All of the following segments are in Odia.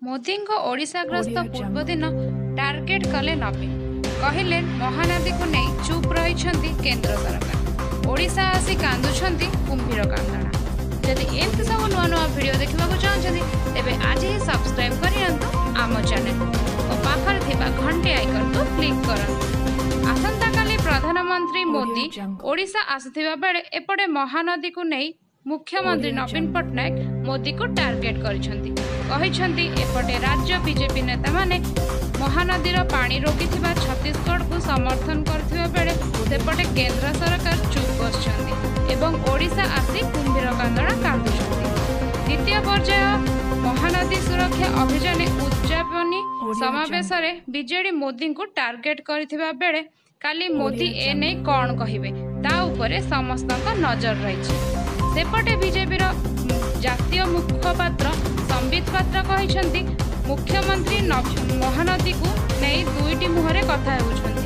ମୋଦିଙ୍କ ଓଡ଼ିଶା ଗ୍ରସ୍ତ Audio ପୂର୍ବଦିନ ଟାର୍ଗେଟ କଲେ ନବୀନ। କହିଲେ, ମହାନଦୀକୁ ନେଇ ଚୁପ୍ ରହିଛନ୍ତି କେନ୍ଦ୍ର ସରକାର, ଓଡ଼ିଶା ଆସି କାନ୍ଦୁଛନ୍ତି କୁମ୍ଭୀର କାନ୍ଦଣା। ଯଦି ଏମିତି ସବୁ ନୂଆ ନୂଆ ଭିଡ଼ିଓ ଦେଖିବାକୁ ଚାହୁଁଛନ୍ତି, ତେବେ ଆଜି ହିଁ ସବସ୍କ୍ରାଇବ୍ କରିନିଅନ୍ତୁ ଆମ ଚ୍ୟାନେଲ ଓ ପାଖରେ ଥିବା ଘଣ୍ଟି ଆଇକନ୍କୁ କ୍ଲିକ୍ କରନ୍ତୁ। ଆସନ୍ତାକାଲି ପ୍ରଧାନମନ୍ତ୍ରୀ ମୋଦି ଓଡ଼ିଶା ଆସୁଥିବା ବେଳେ ଏପଟେ ମହାନଦୀକୁ ନେଇ ମୁଖ୍ୟମନ୍ତ୍ରୀ ନବୀନ ପଟ୍ଟନାୟକ ମୋଦିକୁ ଟାର୍ଗେଟ କରିଛନ୍ତି। କହିଛନ୍ତି, ଏପଟେ ରାଜ୍ୟ ବିଜେପି ନେତାମାନେ ମହାନଦୀର ପାଣି ରୋକିଥିବା ଛତିଶଗଡ଼କୁ ସମର୍ଥନ କରୁଥିବା ବେଳେ ସେପଟେ କେନ୍ଦ୍ର ସରକାର ଚୁପ୍ ବସିଛନ୍ତି ଏବଂ ଓଡ଼ିଶା ଆସି କୁମ୍ଭୀର କାନ୍ଦଣା କାନ୍ଦୁଛନ୍ତି। ଦ୍ୱିତୀୟ ପର୍ଯ୍ୟାୟ ମହାନଦୀ ସୁରକ୍ଷା ଅଭିଯାନ ଉଦଯାପନୀ ସମାବେଶରେ ବିଜେଡି ମୋଦିଙ୍କୁ ଟାର୍ଗେଟ କରିଥିବା ବେଳେ କାଲି ମୋଦି ଏନେଇ କ'ଣ କହିବେ, ତା ଉପରେ ସମସ୍ତଙ୍କ ନଜର ରହିଛି। ସେପଟେ ବିଜେପିର ଜାତୀୟ ମୁଖପାତ୍ର ସମ୍ବିତ ପାତ୍ର କହିଛନ୍ତି, ମୁଖ୍ୟମନ୍ତ୍ରୀ ମହାନଦୀକୁ ନେଇ ଦୁଇଟି ମୁହଁରେ କଥା ହେଉଛନ୍ତି।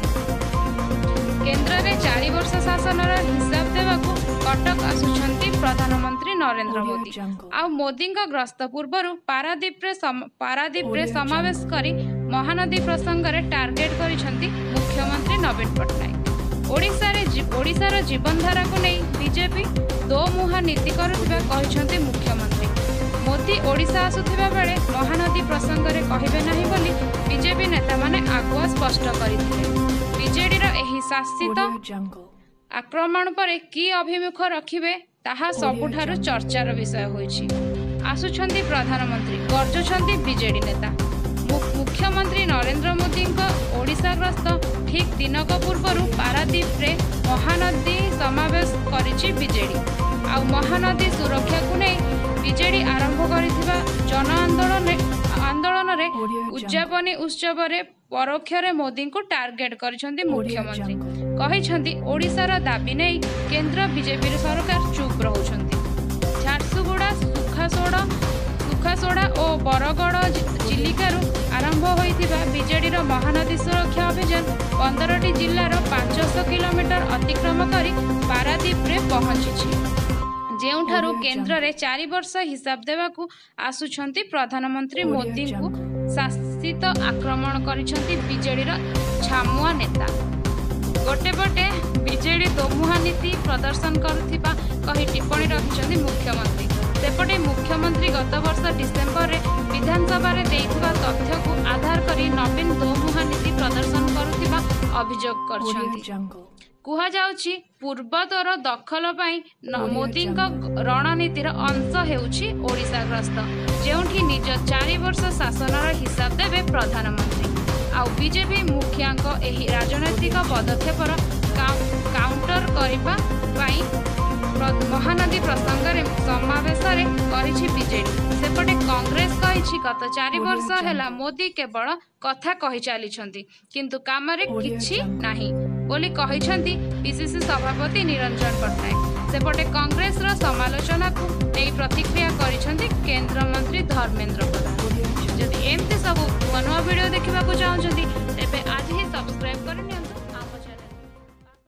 କେନ୍ଦ୍ରରେ 4 ବର୍ଷ ଶାସନର ହିସାବ ଦେବାକୁ କଟକ ଆସୁଛନ୍ତି ପ୍ରଧାନମନ୍ତ୍ରୀ ନରେନ୍ଦ୍ର ମୋଦି। ଆଉ ମୋଦିଙ୍କ ଗ୍ରସ୍ତ ପୂର୍ବରୁ ପାରାଦୀପରେ ସମାବେଶ କରି ମହାନଦୀ ପ୍ରସଙ୍ଗରେ ଟାର୍ଗେଟ କରିଛନ୍ତି ମୁଖ୍ୟମନ୍ତ୍ରୀ ନବୀନ ପଟ୍ଟନାୟକ। ଓଡ଼ିଶାର ଜୀବନଧାରାକୁ ନେଇ ବିଜେପି ଦୋମୁହାଁ ନୀତି କରୁଥିବା କହିଛନ୍ତି ମୁଖ୍ୟମନ୍ତ୍ରୀ। ମୋଦି ଓଡ଼ିଶା ଆସୁଥିବା ବେଳେ ମହାନଦୀ ପ୍ରସଙ୍ଗରେ କହିବେ ନାହିଁ ବୋଲି ବିଜେପି ନେତାମାନେ ଆଗୁଆ ସ୍ପଷ୍ଟ କରିଥିଲେ। ବିଜେଡିର ଏହି ଶାସିତ Audio Jungle. ଆକ୍ରମଣ ପରେ କି ଆଭିମୁଖ୍ୟ ରଖିବେ, ତାହା ସବୁଠାରୁ ଚର୍ଚ୍ଚାର ବିଷୟ ହୋଇଛି। ଆସୁଛନ୍ତି ପ୍ରଧାନମନ୍ତ୍ରୀ, ଗର୍ଜୁଛନ୍ତି ବିଜେଡି ନେତା। ମୁଖ୍ୟମନ୍ତ୍ରୀ ନରେନ୍ଦ୍ର ମୋଦିଙ୍କ ଓଡ଼ିଶା ଗ୍ରସ୍ତ ଠିକ୍ ଦିନକ ପୂର୍ବରୁ ପାରାଦୀପରେ ମହାନଦୀ ସମାବେଶ କରିଛି ବିଜେଡି। ଆଉ ମହାନଦୀ ସୁରକ୍ଷାକୁ ନେଇ ବିଜେଡି ଆରମ୍ଭ କରିଥିବା ଜନ ଆନ୍ଦୋଳନରେ ଉଦଯାପନୀ ଉତ୍ସବରେ ପରୋକ୍ଷରେ ମୋଦିଙ୍କୁ ଟାର୍ଗେଟ କରିଛନ୍ତି ମୁଖ୍ୟମନ୍ତ୍ରୀ। କହିଛନ୍ତି, ଓଡ଼ିଶାର ଦାବି ନେଇ କେନ୍ଦ୍ର ବିଜେପି ସରକାର ଚୁପ୍ ରହୁଛନ୍ତି। ଝାରସୁଗୁଡ଼ା ସୁଖାସୋଡ଼ା ଓ ବରଗଡ଼ ଚିଲିକାରୁ ଆରମ୍ଭ ହୋଇଥିବା ବିଜେଡିର ମହାନଦୀ ସୁରକ୍ଷା ଅଭିଯାନ 15ଟି ଜିଲ୍ଲାର 500 କିଲୋମିଟର ଅତିକ୍ରମ କରି ପାରାଦୀପରେ ପହଞ୍ଚିଛି, ଯେଉଁଠାରୁ କେନ୍ଦ୍ରରେ 4 ବର୍ଷ ହିସାବ ଦେବାକୁ ଆସୁଛନ୍ତି ପ୍ରଧାନମନ୍ତ୍ରୀ ମୋଦିଙ୍କୁ ଶାସିତ ଆକ୍ରମଣ କରିଛନ୍ତି ବିଜେଡିର ଛାମୁଆ ନେତା। ଗୋଟେ ପଟେ ବିଜେଡି ଦୋମୁହାଁ ନୀତି ପ୍ରଦର୍ଶନ କରୁଥିବା କହି ଟିପ୍ପଣୀ ରଖିଛନ୍ତି ମୁଖ୍ୟମନ୍ତ୍ରୀ। ସେପଟେ ମୁଖ୍ୟମନ୍ତ୍ରୀ ଗତବର୍ଷ ଡିସେମ୍ବରରେ ବିଧାନସଭାରେ ଦେଇଥିବା ତଥ୍ୟକୁ ଆଧାର କରି ନବୀନ ଦୋମୁହାଁ ନୀତି ପ୍ରଦର୍ଶନ କରୁଥିବା ଅଭିଯୋଗ କରିଛନ୍ତି। Jungle. କୁହାଯାଉଛି, ପୂର୍ବୋତ୍ତର ଦଖଲ ପାଇଁ ମୋଦିଙ୍କ ରଣନୀତିର ଅଂଶ ହେଉଛି ଓଡ଼ିଶା ଗ୍ରସ୍ତ, ଯେଉଁଠି ନିଜ 4 ବର୍ଷ ଶାସନର ହିସାବ ଦେବେ ପ୍ରଧାନମନ୍ତ୍ରୀ। ଆଉ ବିଜେପି ମୁଖିଆଙ୍କ ଏହି ରାଜନୈତିକ ପଦକ୍ଷେପର କାଉଣ୍ଟର କରିବା ପାଇଁ ମହାନଦୀ ପ୍ରସଙ୍ଗରେ ସମାବେଶରେ କରିଛି ବିଜେଡି। ସେପଟେ କଂଗ୍ରେସ କହିଛି, ଗତ 4 ବର୍ଷ ହେଲା ମୋଦି କେବଳ କଥା କହି ଚାଲିଛନ୍ତି, କିନ୍ତୁ କାମରେ କିଛି ନାହିଁ ବୋଲି କହିଛନ୍ତି ପିସିସି ସଭାପତି ନିରଞ୍ଜନ ପଟ୍ଟନାୟକ। ସେପଟେ କଂଗ୍ରେସର ସମାଲୋଚନାକୁ ନେଇ ପ୍ରତିକ୍ରିୟା କରିଛନ୍ତି କେନ୍ଦ୍ରମନ୍ତ୍ରୀ ଧର୍ମେନ୍ଦ୍ର ପ୍ରଧାନ। ଯଦି ଏମିତି ସବୁ ନୂଆ ନୂଆ ଭିଡ଼ିଓ ଦେଖିବାକୁ ଚାହୁଁଛନ୍ତି, ତେବେ ଆଜି ହିଁ ସବସ୍କ୍ରାଇବ୍ କରିନିଅନ୍ତୁ।